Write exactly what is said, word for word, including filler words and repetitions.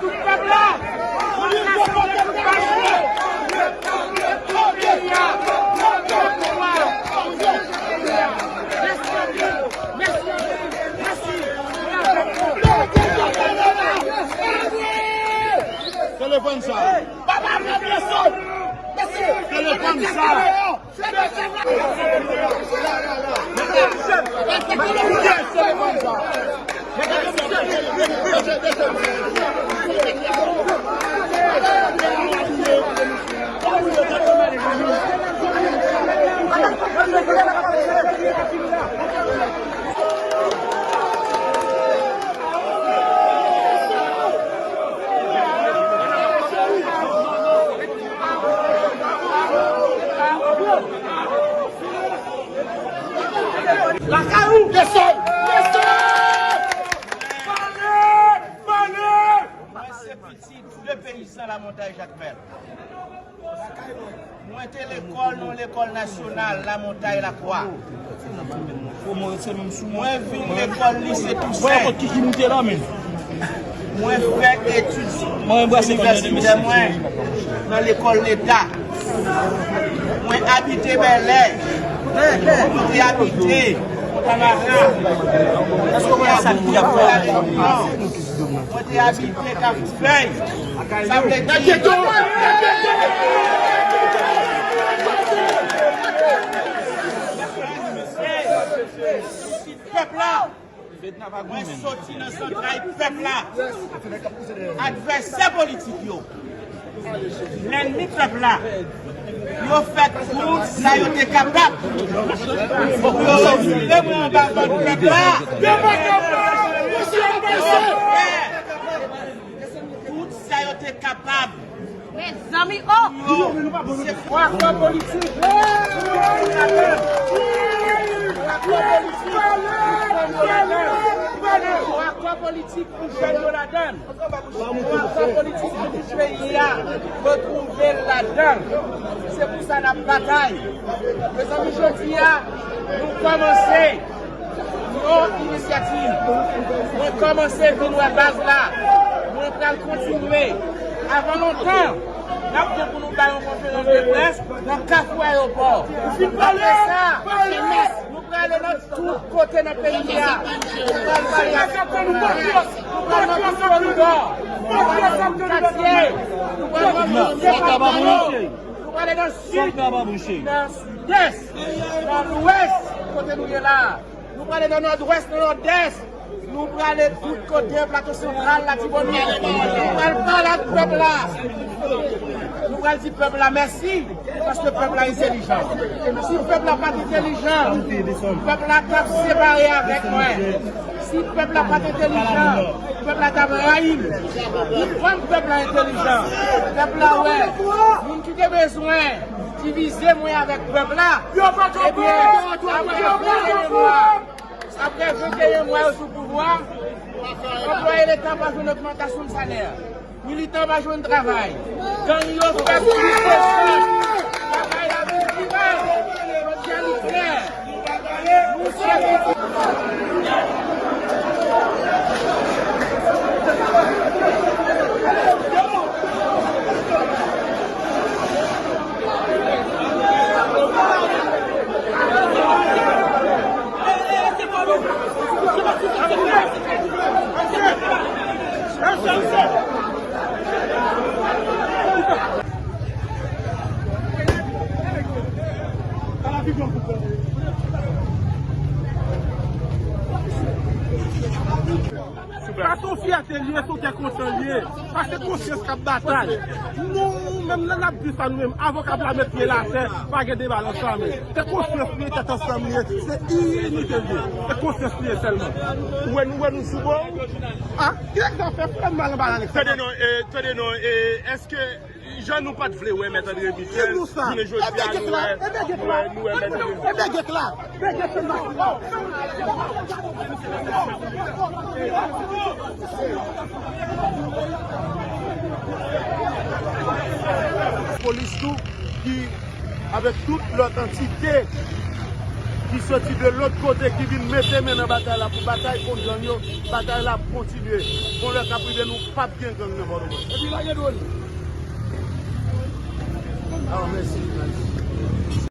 Tout pèp la, mwen ka soti tout pèp la. Tout peyi a, tout peyi a. Mèsi anpil, mèsi anpil, mèsi. Telefòn sa. Telefòn sa. Lakay ou! Desann! Desann! Pale! Pale! Mwen se pitit de peyizan Lamontay Jakmèl. Mwen te lekòl nan lekòl nasyonal Lamontay Lakwa. Mwen vin lekòl lise Tousen. Mwen fè etid inivèsitè mwen nan lekòl leta. Mwen abite Bèlè. Mwen te abite Fontamara. Mwen te abite La Reyinyon. Mwen te abite Kafou Fèy. Sa vle di pèp la. Mwen soti nan zantray pèp la. Advèsè politik yo, lènmi pèp la, yo fè tout sa yo te kapab pou yo retire mwen anba vant pèp la. Tout sa yo te kapab. Mezanmi, oh! Yo, se pou aktè politik. Pou aktè politik. Pou aktè politik pou jèn yo ladan. Pou aktè politik pou tout peyi a. Retwouve l ladan. Se pou sa n ap batay. Mezanmi, jodi a, nou kòmanse. Yon inisyativ. Mwen kòmanse vin wè baz la. Mwen pral kontinye. Avan lontan, n ap gen pou nou bay yon konferans de près nan Kafou Ayewopò. Apre sa, nou prale nan tout kote nan peyi a. Nou pral pale avèk kominè. Nou pral nan tout koridò. Nou pral nan tout katye. Nou pral nan tout depatman yo. Nou prale nan sid, nan sidès, nan lwès, kote nou ye la. Nou prale nan nòdwès, nan nòdès. Nou prale tout kote, Plato Santral, Latibonit. Nou pral pale ak pèp la. Nou pral di pèp la mèsi, paske pèp la entèlijan. Si pèp la pa t entèlijan, pèp la t ap separe avèk mwen. Si pèp la pa t entèlijan, pèp la t ap rayi m. Kòm pèp la entèlijan, pèp la wè, moun ki te bezwen divize mwen avèk pèp la, ebyen, apre venteyen mwa, apre venteyen mwa yo sou pouvwa, anplwaye leta pa jwenn ogmantasyon salè. Militan pa jwenn travay. Gang yo fè plis de chòk. Bagay la vin pi mal. Jodi a li klè. Nou sèvi. Sa se yon fyète li ye, se yon kè kontan li ye. Paske konsyans k ap batay. Nou menm, lè n ap di sa, nou menm, avoka Pèp la met pye l atè, pa gen deba nan sa, men se konsyans li ye, tèt ansanm li ye, se inite li ye. Se konsyans li ye sèlman. Ou wè nou, wè nou sou bò. A, ki egzanp fè frè m mal anba la, Alex? Tande non, e, tande non, e, èske jan nou pa t vle wè Mèt André Michel, jounen jodi a, nou wè, nou wè, nou wè Mèt André Michel. Polis tou ki, avèk tout lòt antite, ki soti de lòt kote, ki vin mete men nan batay la pou batay kont gang yo, batay la ap kontinye. Gon lè k ap rive nou p ap gen gang nan Pòtoprens. Epi lage dwòn. Ah, mèsi.